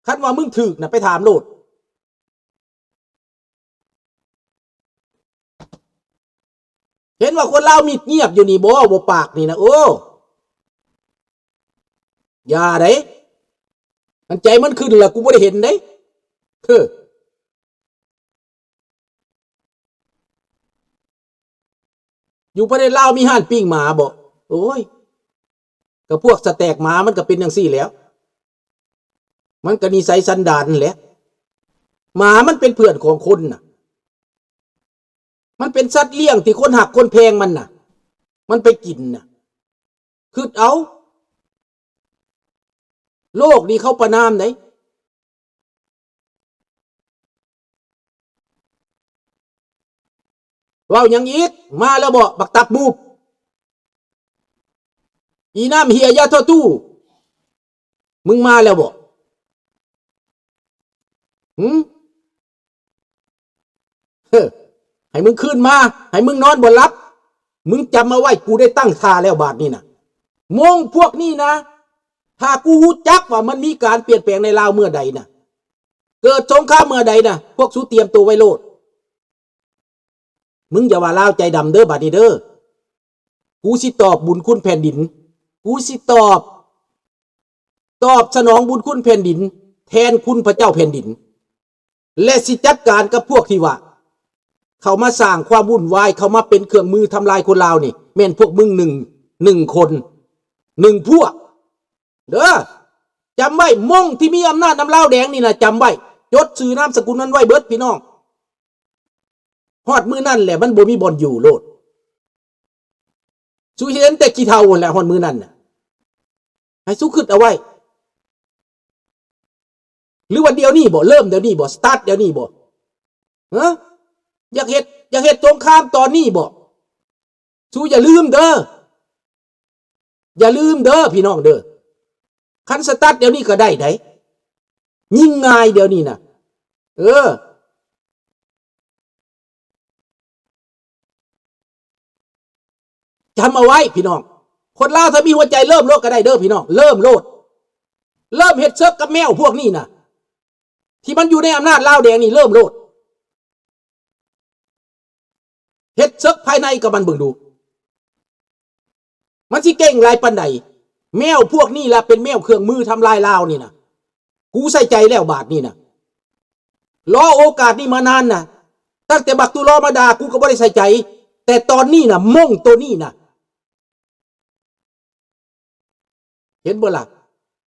ຄັນວ່າມຶງຖືກນະ ໄປຖາມໂລດ. ເຫັນວ່າຄົນລາວມິດງຽບຢູ່ນີ້ບໍ່? ບໍ່ປາກນີ້ນະ ໂອ້ ຢ່າເດ້. ອັນໃຈມັນຂຶ້ນລະ ກູບໍ່ໄດ້ເຫັນເດ້. ເອີ ຢູ່ປະເທດລາວມີຮ້ານປີ້ງໝາບໍ່? ໂອ້ຍ ກະພວກສະແຕກໝາມັນກະເປັນຈັ່ງຊີ້ແຫຼ້ວ. ມັນກະນິໄສສັນດານຫັ້ນແຫຼະ. ໝາມັນເປັນເພື່ອນຂອງຄົນນະ. ມັນເປັນສັດລ້ຽງທີ່ຄົນຮັກຄົນແພງມັນນະ. ມັນໄປກິນນະ. ຄິດເອົາ. ໂລກນີ້ເຂົາປະນາມໃດ. ເວົ້າຫຍັງອີກ? ມາແລ້ວບໍ່ ບັກຕັບໝູບ? ອີນ້ຳເຫຍຢາທໍ່ຕູ້ ມຶງມາແລ້ວບໍ່? ຫື? ເຮີ ໃຫ້ມຶງຄືນມາ ໃຫ້ມຶງນອນບໍ່ຫຼັບ. ມຶງຈຳເອົາໄວ້ ກູໄດ້ຕັ້ງທ່າແລ້ວບາດນີ້ນະ. ມົ້ງພວກນີ້ນະ ຖ້າກູຮູ້ຈັກວ່າມັນມີການປ່ຽນແປງໃນລາວເມື່ອໃດນະ ເກີດສົງຄາມເມື່ອໃດນະ ພວກສູຕຽມໂຕໄວ້ໂລດ. ມຶງຢ່າວ່າລາວໃຈດຳເດີ ບາດນີ້ເດີ. ກູຊິຕອບບຸນຄຸນແຜ່ນດິນ. ກູຊິຕອບ ຕອບສະໜອງບຸນຄຸນແຜ່ນດິນ ແທນຄຸນພະເຈົ້າແຜ່ນດິນ ແລະ ຊິຈັດການກັບພວກທີ່ວ່າ ເຂົ້າມາສ້າງຄວາມວຸ້ນວາຍ ເຂົ້າມາເປັນເຄື່ອງມືທຳລາຍຄົນລາວນີ້ ແມ່ນພວກມຶງໜຶ່ງ ໜຶ່ງຄົນ ໜຶ່ງພວກເດີ. ຈຳໄວ້ ມົ້ງທີ່ມີອຳນາດນຳລາວແດງນີ້ນະ ຈຳໄວ້ ຈົດຊື່ນາມສະກຸນມັນໄວ້ເບິດ ພີ່ນ້ອງ. ຮອດມື້ນັ້ນແຫຼະ ມັນບໍ່ມີບ່ອນຢູ່ໂລດ. ສູເຫັນແຕ່ຂີ້ເຖົ້າຫັ້ນແຫຼະ ຮອດມື້ນັ້ນນະ. ໃຫ້ສູຄິດເອົາໄວ້. ຫຼືວ່າດຽວນີ້ບໍ? ເລີ່ມດຽວນີ້ບໍ? ສະຕາດດຽວນີ້ບໍ? ຮະ? ຢາກເຮັດ ຢາກເຮັດສົງຄາມຕອນນີ້ບໍ? ສູຢ່າລືມເດີ. ຢ່າລືມເດີພີ່ນ້ອງເດີ. ຄັນສະຕາດດຽວນີ້ກະໄດ້ໃດ໋. ຍິງງ່າຍດຽວນີ້ນະ. ເອີ. ຈຳເອົາໄວ້ພີ່ນ້ອງ. ຄົນລາວຖ້າມີຫົວໃຈເລີ່ມໂລດກະໄດ້ເດີພີ່ນ້ອງ. ເລີ່ມໂລດ. ເລີ່ມເຮັດເສິກກັບແມວພວກນີ້ນະ. ທີ່ມັນຢູ່ໃນອຳນາດລາວແດງນີ້ ເລີ່ມໂລດ. ເຮັດເສິກພາຍໃນກັບມັນເບິ່ງດູ. ມັນຊິເກັ່ງຫຼາຍປານໃດ? ແມວພວກນີ້ລະເປັນແມວເຄື່ອງມືທຳລາຍລາວນີ້ນະ. ກູໃສ່ໃຈແລ້ວບາດນີ້ນະ. ລໍໂອກາດນີ້ມານານນະ. ຕັ້ງແຕ່ບັກຕຸລໍມາດ່າ ກູກະບໍ່ໄດ້ໃສ່ໃຈ. ແຕ່ຕອນນີ້ນະ ມົ້ງໂຕນີ້ນະ. ເຫັນບໍ່ລະ?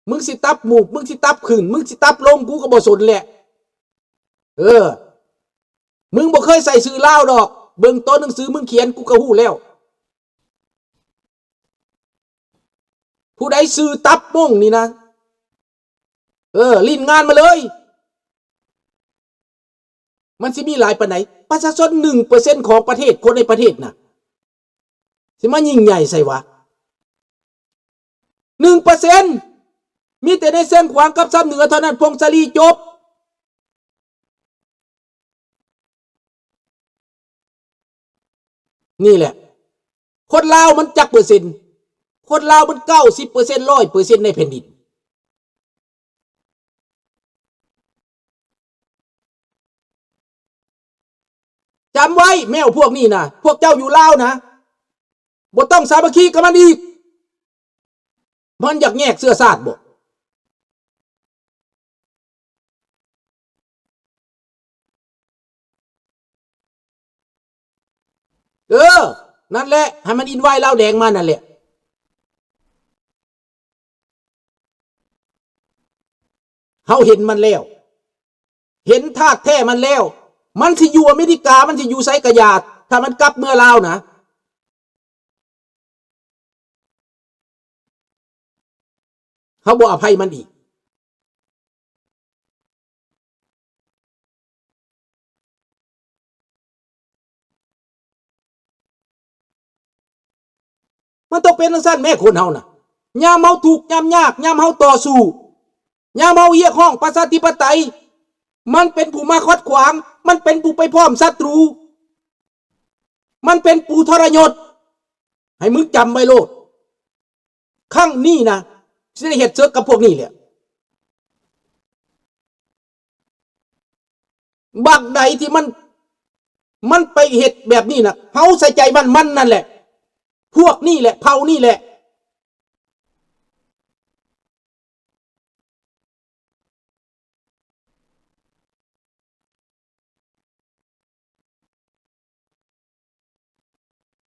ມຶງຊິຕັບໝູບ ມຶງຊິຕັບຂຶ້ນ ມຶງຊິຕັບລົງ ກູກະບໍ່ສົນແຫຼະ. ເອີ. ມຶງບໍ່ເຄີຍໃສ່ຊື່ລາວດອກ. ເບິ່ງໂຕໜັງສືມຶງຂຽນ ກູກະຮູ້ແລ້ວ. ຜູ້ໃດຊື່ຕັບມົ້ງນີ້ນະ. ເອີ ຫຼິ້ນງານມາເລີຍ. ມັນຊິມີຫຼາຍປານໃດ? ປະຊາຊົນໜຶ່ງເປີເຊັນຂອງປະເທດ ຄົນໃນປະເທດນະ ຊິມາຍິ່ງໃຫຍ່ໃສ່ຫວາ? ໜຶ່ງເປີເຊັນ ມີແຕ່ໃນຊຽງຂວາງກັບຊຳເໜືອເທົ່ານັ້ນ ຜົ້ງສາລີຈົບ. ນີ້ແຫຼະ ຄົນລາວມັນຈັກເປີເຊັນ? ຄົນລາວມັນເກົ້າສິບເປີເຊັນ ຮ້ອຍເປີເຊັນໃນແຜ່ນດິນ. ຈຳໄວ້ແມວພວກນີ້ນະ ພວກເຈົ້າຢູ່ລາວນະ ບໍ່ຕ້ອງສາມັກຄີກັບມັນອີກ. ມັນຢາກແຍກເຊື້ອຊາດບໍ? ເອີ ນັ້ນແຫຼະ ໃຫ້ມັນອິນວາຍລາວແດງມານັ້ນແຫຼະ. ເຮົາເຫັນມັນແລ້ວ ເຫັນທາດແທ້ມັນແລ້ວ. ມັນຊິຢູ່ອາເມລິກາ ມັນຊິຢູ່ໃສກະຢ່າ ຖ້າມັນກັບເມືອລາວນະ ເຮົາບໍ່ອະໄພມັນອີກ. ມັນຕ້ອງເປັນຈັ່ງຊັ້ນແມ້ ຄົນເຮົານະ. ຍາມເຮົາທຸກ ຍາມຍາກ ຍາມເຮົາຕໍ່ສູ້ ຍາມເຮົາຮຽກຮ້ອງປະຊາທິປະໄຕ ມັນເປັນຜູ້ມາຂັດຂວາງ ມັນເປັນຜູ້ໄປພ້ອມສັດຕູ ມັນເປັນຜູ້ທໍລະຍົດ. ໃຫ້ມຶງຈຳໄວ້ໂລດ. ຄັ້ງນີ້ນະ ຊິໄດ້ເຮັດເສິກກັບພວກນີ້ແຫຼະ. ບັກໃດທີ່ມັນ ມັນໄປເຮັດແບບນີ້ນະ ເຮົາໃສ່ໃຈມັນ ມັນນັ້ນແຫຼະ ພວກນີ້ແຫຼະ ເຜົ່ານີ້ແຫຼະ.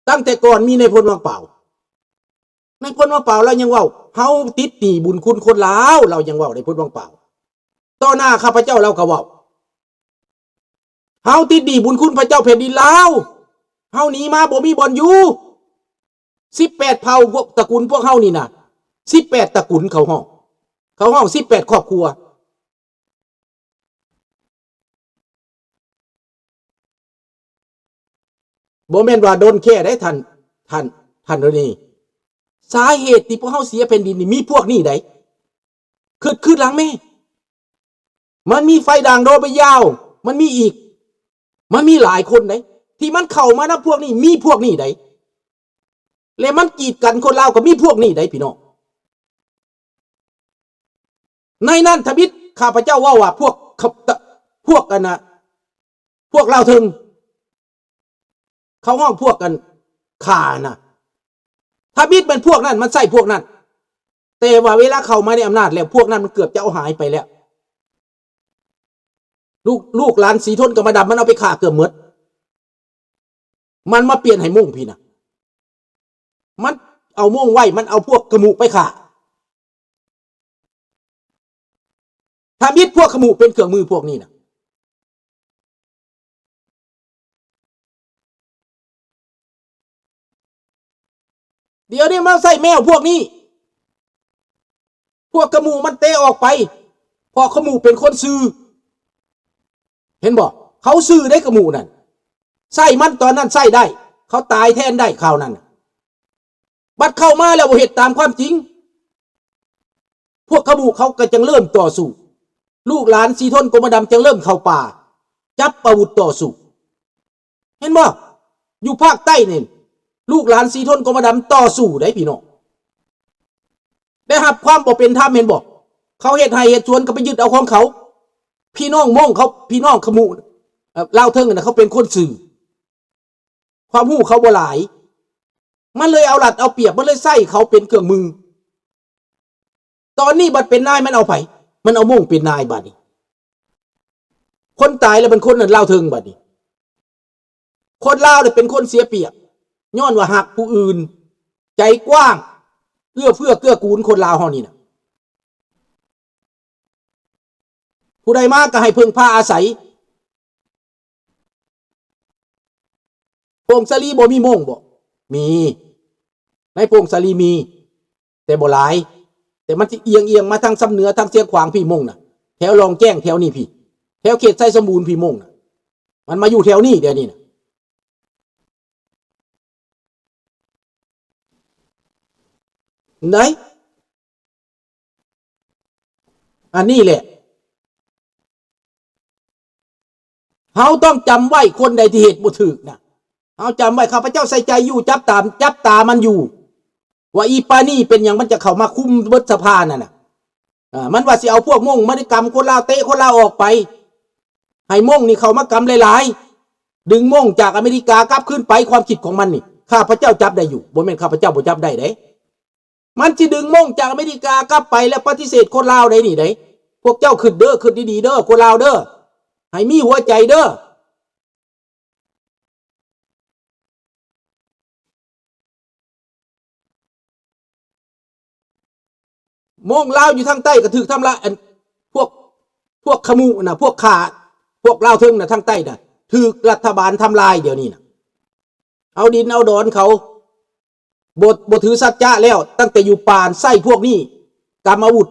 ຕັ້ງແຕ່ກ່ອນມີນາຍພົນວັງປາວ ນາຍພົນວັງປາວລາວຍັງເວົ້າ ເຮົາຕິດໜີ້ບຸນຄຸນຄົນລາວ ລາວຍັງເວົ້າ ນາຍພົນວັງປາວ ຕໍ່ໜ້າຂ້າພະເຈົ້າລາວກໍເວົ້າ ເຮົາຕິດໜີ້ບຸນຄຸນພະເຈົ້າແຜ່ນດິນລາວ ເຮົາໜີມາບໍ່ມີບ່ອນຢູ່ ສິບແປດເຜົ່າ ພວກຕະກຸນພວກເຮົານີ້ນະ ສິບແປດຕະກຸນເຂົາຮ້ອງ ເຂົາຮ້ອງສິບແປດຄອບຄົວ. ບໍ່ແມ່ນວ່າ don't care ໄດ໋ທ່ານ ທ່ານ ທ່ານໂທນີ້ ສາເຫດທີ່ພວກເຮົາເສຍແຜ່ນດິນນີ້ມີພວກນີ້ໃດ໋ ຄຶດຄືນຫຼັງແມ້ ມັນມີໄຟດ່າງດໍໄປຍາວ ມັນມີອີກ ມັນມີຫຼາຍຄົນໃດ໋ ທີ່ມັນເຂົ້າມານຳພວກນີ້ ມີພວກນີ້ໃດ໋ ແລະມັນກີດກັນຄົນລາວກໍມີພວກນີ້ໃດ໋ ພີ່ນ້ອງ. ໃນນັ້ນທຳອິດຂ້າພະເຈົ້າເວົ້າວ່າ ພວກ ພວກອັນນະ ພວກລາວເທິງ ເຂົາຮ້ອງພວກອັນຂ້ານະ ທຳອິດແມ່ນພວກນັ້ນ ມັນໃຊ້ພວກນັ້ນ ແຕ່ວ່າເວລາເຂົ້າມາໃນອຳນາດແລ້ວ ພວກນັ້ນມັນເກືອບຈະເອົາຫາຍໄປແລ້ວ ລູກ ລູກຫຼານສີທົນກັບມາດຳ ມັນເອົາໄປຂ້າເກືອບໝົດ ມັນມາປ່ຽນໃຫ້ມົ້ງພີ້ນະ ມັນເອົາມົ້ງໄວ້ ມັນເອົາພວກຂະໝຸໄປຂ້າ ທຳອິດພວກຂະໝຸເປັນເຄື່ອງມືພວກນີ້ນະ ດຽວນີ້ມາໃຊ້ແມວພວກນີ້ ພວກຂະໝຸມັນເຕະອອກໄປ ເພາະຂະໝຸເປັນຄົນຊື່ ເຫັນບໍ່? ເຂົາຊື່ເດ້ຂະໝຸນັ້ນ ໃຊ້ມັນຕອນນັ້ນໃຊ້ໄດ້ ເຂົາຕາຍແທນໄດ້ຄາວນັ້ນ ບັດເຂົ້າມາແລ້ວບໍ່ເຮັດຕາມຄວາມຈິງ ພວກຂະໝຸເຂົາກໍຈຶ່ງເລີ່ມຕໍ່ສູ້ ລູກຫຼານສີທົນກົມມະດຳຈຶ່ງເລີ່ມເຂົ້າປ່າ ຈັບອາວຸດຕໍ່ສູ້ ເຫັນບໍ່? ຢູ່ພາກໃຕ້ນີ້ ລູກຫຼານສີທົນກົມມະດຳຕໍ່ສູ້ໄດ໋ພີ່ນ້ອງ ໄດ້ຮັບຄວາມບໍ່ເປັນທຳ ເຫັນບໍ່? ເຂົາເຮັດໄຮ່ເຮັດສວນກໍໄປຍຶດເອົາຂອງເຂົາ ພີ່ນ້ອງມົ້ງເຂົາ ພີ່ນ້ອງຂະໝຸ ເອີ ລາວເທິງນະ ເຂົາເປັນຄົນຊື່ ຄວາມຮູ້ເຂົາບໍ່ຫຼາຍ ມັນເລີຍເອົາລັດເອົາປຽບ ມັນເລີຍໃຊ້ເຂົາເປັນເຄື່ອງມື ຕອນນີ້ບັດເປັນນາຍ ມັນເອົາໃຜ? ມັນເອົາມົ້ງເປັນນາຍບາດນີ້ ຄົນຕາຍແລ້ວເປັນຄົນນັ້ນລາວເທິງບາດນີ້ ຄົນລາວເລີຍເປັນຄົນເສຍປຽບ ຍ້ອນວ່າຮັກຜູ້ອື່ນ ໃຈກວ້າງ ເອື້ອເຟື້ອເກື້ອກູນ ຄົນລາວເຮົານີ້ນະ ຜູ້ໃດມາກໍໃຫ້ເພິ່ງພາອາໄສ ຜົ້ງສາລີບໍ່ມີມົ້ງບໍ? ມີ ໃນຜົ້ງສາລີມີ ແຕ່ບໍ່ຫຼາຍ ແຕ່ມັນຊິອຽງໆມາທາງຊຳເໜືອ ທາງຊຽງຂວາງພີ້ມົ້ງນະ ແຖວລ່ອງແຈ້ງແຖວນີ້ພີ້ ແຖວເຂດໄຊສົມບູນພີ້ມົ້ງນະ ມັນມາຢູ່ແຖວນີ້ດຽວນີ້ນະ ໄດ໋ ອັນນີ້ແຫຼະ ເຮົາຕ້ອງຈຳໄວ້ ຄົນໃດທີ່ເຮັດບໍ່ຖືກນະ ເຮົາຈຳໄວ້ ຂ້າພະເຈົ້າໃສ່ໃຈຢູ່ ຈັບຕາ ຈັບຕາມັນຢູ່ ວ່າອີປານີ້ເປັນຫຍັງມັນຈະເຂົ້າມາຄຸມເບິດສະພານັ້ນນະ ເອີ ມັນວ່າຊິເອົາພວກມົ້ງມາກຳຄົນລາວ ເຕະຄົນລາວອອກໄປ ໃຫ້ມົ້ງນີ້ເຂົ້າມາກຳຫຼາຍໆ ດຶງມົ້ງຈາກອາເມລິກາກັບຄືນໄປ ຄວາມຄິດຂອງມັນນີ້ ຂ້າພະເຈົ້າຈັບໄດ້ຢູ່ ບໍ່ແມ່ນຂ້າພະເຈົ້າບໍ່ຈັບໄດ້ເດ້ ມັນຊິດຶງມົ້ງຈາກອາເມລິກາກັບໄປ ແລ້ວປະຕິເສດຄົນລາວໄດ້ນີ້ເດ້ ພວກເຈົ້າຄິດເດີ ຄິດດີໆເດີ ຄົນລາວເດີ ໃຫ້ມີຫົວໃຈເດີ. ມົ້ງລາວຢູ່ທາງໃຕ້ກໍຖືກທຳລາຍ ອັນ ພວກ ພວກຂະໝຸນະ ພວກຂ້າ ພວກລາວເທິງນະ ທາງໃຕ້ນະ ຖືກລັດຖະບານທຳລາຍດຽວນີ້ນະ ເອົາດິນເອົາດອນເຂົາ ບໍ່ ບໍ່ຖືສັດຈະແລ້ວ ຕັ້ງແຕ່ຢູ່ປ່ານ ໃຊ້ພວກນີ້ກຳອາວຸດ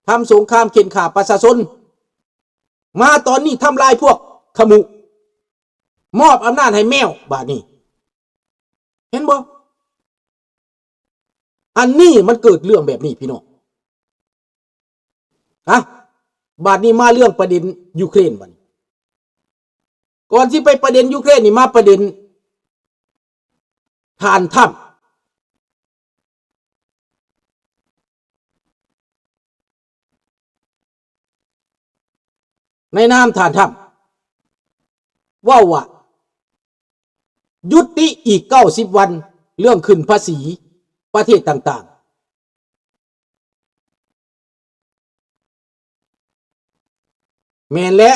ທຳສົງຄາມເຂັ່ນຂ້າປະຊາຊົນ ມາຕອນນີ້ທຳລາຍພວກຂະໝຸ ມອບອຳນາດໃຫ້ແມວ ບາດນີ້ ເຫັນບໍ່? ອັນນີ້ມັນເກີດເລື່ອງແບບນີ້ພີ່ນ້ອງ ອະ ບາດນີ້ມາເລື່ອງປະເດັນຢູເຄຣນ ບາດນີ້ ກ່ອນຊິໄປປະເດັນຢູເຄຣນນີ້ ມາປະເດັນທ່ານທຳ ໃນນາມທ່ານທຳ ເວົ້າວ່າ ຍຸຕິອີກເກົ້າສິບວັນ ເລື່ອງຂຶ້ນພາສີປະເທດຕ່າງໆ. ແມ່ນແຫຼະ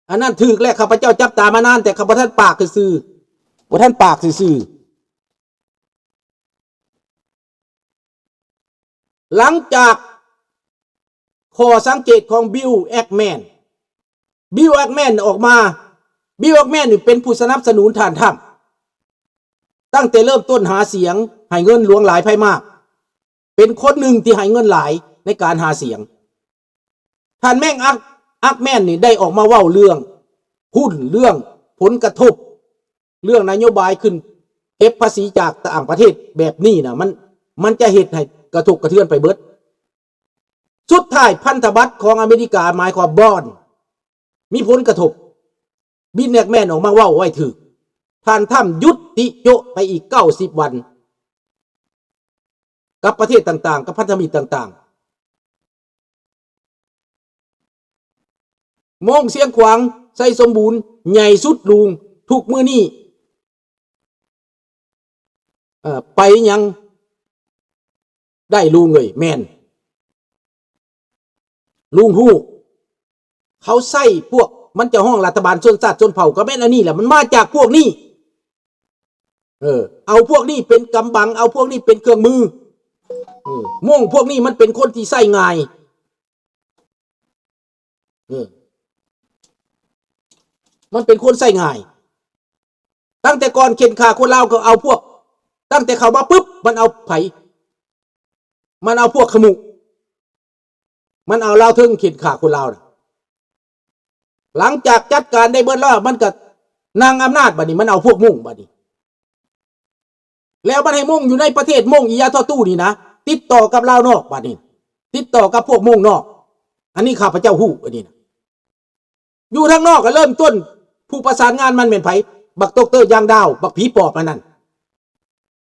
ອັນນັ້ນຖືກແຫຼະ ຂ້າພະເຈົ້າຈັບຕາມານານ ແຕ່ຂ້າບໍ່ທັນປາກຊື່ໆ ບໍ່ທັນປາກຊື່ໆ. ຫຼັງຈາກຂໍ້ສັງເກດຂອງ Bill Ackman, Bill Ackman ອອກມາ, Bill Ackman ນີ້ເປັນຜູ້ສະໜັບສະໜູນທ່ານທຳ ຕັ້ງແຕ່ເລີ່ມຕົ້ນຫາສຽງ ໃຫ້ເງິນຫຼວງຫຼາຍໄພມາກ ເປັນຄົນໜຶ່ງທີ່ໃຫ້ເງິນຫຼາຍໃນການຫາສຽງ. ທ່ານ Max Ackman ນີ້ໄດ້ອອກມາເວົ້າເລື່ອງຫຸ້ນ ເລື່ອງຜົນກະທົບ ເລື່ອງນະໂຍບາຍຂຶ້ນເກັບພາສີຈາກຕ່າງປະເທດແບບນີ້ນະ ມັນ ມັນຈະເຮັດໃຫ້ກະທົບກະເທືອນໄປເບິດ. ສຸດທ້າຍພັນທະບັດຂອງອາເມລິກາ ໝາຍຄວາມ bond ມີຜົນກະທົບ. Bill Ackman ອອກມາເວົ້າໄວ້ຖືກ. ທ່ານທຳຢຸດຕິໂຈະໄປອີກເກົ້າສິບວັນ ກັບປະເທດຕ່າງໆ ກັບພັນທະມິດຕ່າງໆ. ໂມງຊຽງຂວາງ ໄຊສົມບູນ ໃຫຍ່ສຸດລຸງ ທຸກມື້ນີ້ ເອີ ໄປຫຍັງໄດ້ລຸງເອີຍ? ແມ່ນ ລຸງຮູ້ ເຂົາໃຊ້ພວກ ມັນຈະຮ້ອງລັດຖະບານຊົນຊາດຊົນເຜົ່າ ກໍແມ່ນອັນນີ້ແຫຼະ ມັນມາຈາກພວກນີ້. ເອີ ເອົາພວກນີ້ເປັນກຳບັງ ເອົາພວກນີ້ເປັນເຄື່ອງມື. ເອີ ມົ້ງພວກນີ້ມັນເປັນຄົນທີ່ໃຊ້ງ່າຍ. ເອີ ມັນເປັນຄົນໃຊ້ງ່າຍ. ຕັ້ງແຕ່ກ່ອນເຂັນຂ້າຄົນລາວກໍເອົາພວກ ຕັ້ງແຕ່ເຂົ້າມາປຶບ ມັນເອົາໃຜ? ມັນເອົາພວກຂະມຸ ມັນເອົາລາວເທິງເຂັນຂ້າຄົນລາວນະ. ຫຼັງຈາກຈັດການໄດ້ເບິດແລ້ວ ມັນກໍນັ່ງອຳນາດ ບາດນີ້ມັນເອົາພວກມົ້ງ ບາດນີ້ ແລ້ວມັນໃຫ້ມົ້ງຢູ່ໃນປະເທດ ມົ້ງອີຢາທໍ່ຕູ້ນີ້ນະ ຕິດຕໍ່ກັບລາວນອກ ບາດນີ້ ຕິດຕໍ່ກັບພວກມົ້ງນອກ. ອັນນີ້ຂ້າພະເຈົ້າຮູ້ ອັນນີ້ນະ ຢູ່ທາງນອກກໍເລີ່ມຕົ້ນ ຜູ້ປະສານງານມັນແມ່ນໃຜ? ບັກ ດຣ ຢາງດາວ ບັກຜີປອບອັນນັ້ນ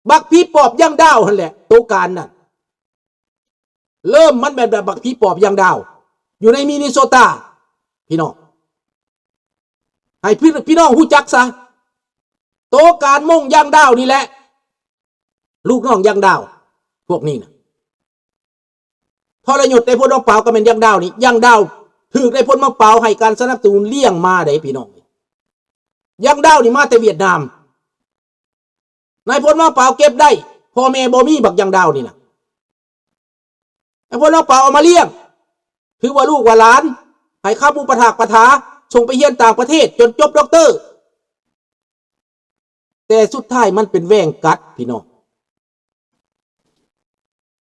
ບັກຜີປອບຢາງດາວຫັ້ນແຫຼະ ໂຕການນັ້ນ. ເລີ່ມມັນແມ່ນແບບບັກຜີປອບຢາງດາວ ຢູ່ໃນມິນນິໂຊຕາ ພີ່ນ້ອງ ໃຫ້ພີ່ ພີ່ນ້ອງຮູ້ຈັກຊະ. ໂຕການມົ້ງຢາງດາວນີ້ແຫຼະ ລູກນ້ອງຢາງດາວ ພວກນີ້ນະ ທໍລະຍົດນາຍພົນວັງປາວ ກໍແມ່ນຢາງດາວນີ້. ຢາງດາວຖືກນາຍພົນວັງປາວໃຫ້ການສະໜັບສະໜູນລ້ຽງມາເດ້ ພີ່ນ້ອງ. ຢາງດາວນີ້ມາແຕ່ຫວຽດນາມ. ນາຍພົນວັງປາວເກັບໄດ້ ພໍ່ແມ່ບໍ່ມີ ບັກຢາງດາວນີ້ນະ. ນາຍພົນວັງປາວເອົາມາລ້ຽງ ຖືວ່າລູກວ່າຫຼານ ໃຫ້ຄຳອຸປະຖາກປະຖາ ສົ່ງໄປຮຽນຕ່າງປະເທດຈົນຈົບດັອກເຕີ. ແຕ່ສຸດທ້າຍມັນເປັນແວງກັດ ພີ່ນ້ອງ.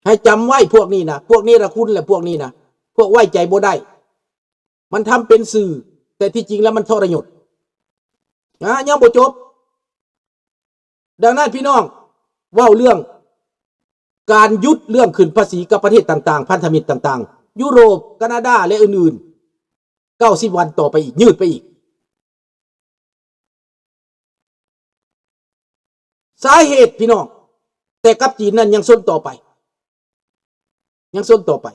ໃຫ້ຈຳໄວ້ພວກນີ້ນະ ພວກເນລະຄຸນ ແລະ ພວກນີ້ນະ ພວກໄວ້ໃຈບໍ່ໄດ້. ມັນທຳເປັນສື່ ແຕ່ທີ່ຈິງແລ້ວມັນທໍລະຍົດ. ອາ ຍັງບໍ່ຈົບ. ດັ່ງນັ້ນ ພີ່ນ້ອງ ເວົ້າເລື່ອງການຢຸດເລື່ອງຂຶ້ນພາສີກັບປະເທດຕ່າງໆ ພັນທະມິດຕ່າງໆ ຢູໂຣບ ການາດາ ແລະ ອື່ນໆ ເກົ້າສິບວັນຕໍ່ໄປອີກ ຍືດໄປອີກ. ສາເຫດ ພີ່ນ້ອງ ແຕ່ກັບຈີນນັ້ນຍັງຊົນຕໍ່ໄປ ຍັງຊົນຕໍ່ໄປ.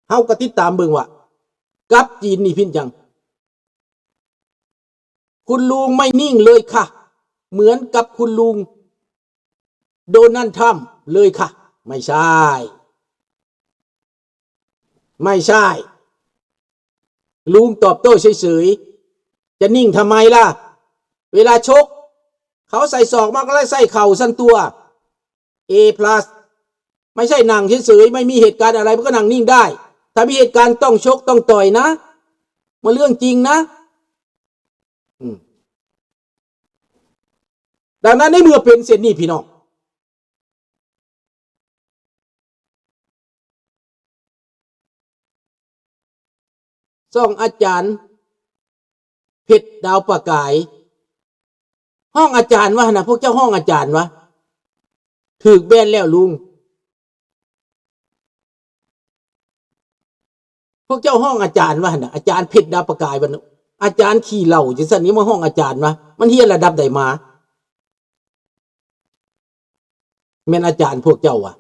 ເຮົາກໍຕິດຕາມເບິ່ງວ່າ ກັບຈີນນີ້ເປັນຫຍັງ? ຄຸນລຸງໄມ່ນິ່ງເລີຍຄ່ະ ເໝືອນກັບຄຸນລຸງໂດນັນທຣຳເລີຍຄ່ະ. ໄມ່ໃຊ່ ໄມ່ໃຊ່ ລຸງຕອບໂຕ້ເສີຍໆ ຈະນິ່ງທຳໄມລະ? ເວລາຊົກ ເຂົາໃສ່ສອກ ມັນກໍໄດ້ໃສ່ເຂົ່າຊັ້ນຕົວະ A plus ໄມ່ໃຊ່ນັ່ງເສີຍໆ ໄມ່ມີເຫດການອະໄລ ມັນກໍນັ່ງນິ່ງໄດ້. ຖ້າມີເຫດການຕ້ອງຊົກຕ້ອງຕ່ອຍນະ ມັນເລື່ອງຈິງນະ. ອືມ ດັ່ງນັ້ນ ໃນເມື່ອເປັນເຊັ່ນນີ້ ພີ່ນ້ອງ ຊ່ອງອາຈານເພັດ ດາວປະກາຍ ຮ້ອງອາຈານວ່າຫັ້ນນະ ພວກເຈົ້າຮ້ອງອາຈານວ່າ ຖືກແບນແລ້ວລຸງ ພວກເຈົ້າຮ້ອງອາຈານວ່າຫັ້ນນະ ອາຈານເພັດ ດາວປະກາຍ ວ່າອາຈານຂີ້ເຫຼົ້າຈັ່ງຊັ້ນ ຍັງມາຮ້ອງອາຈານວ່າ ມັນຮຽນລະດັບໃດມາ? ແມ່ນອາຈານພວກເຈົ້າວະ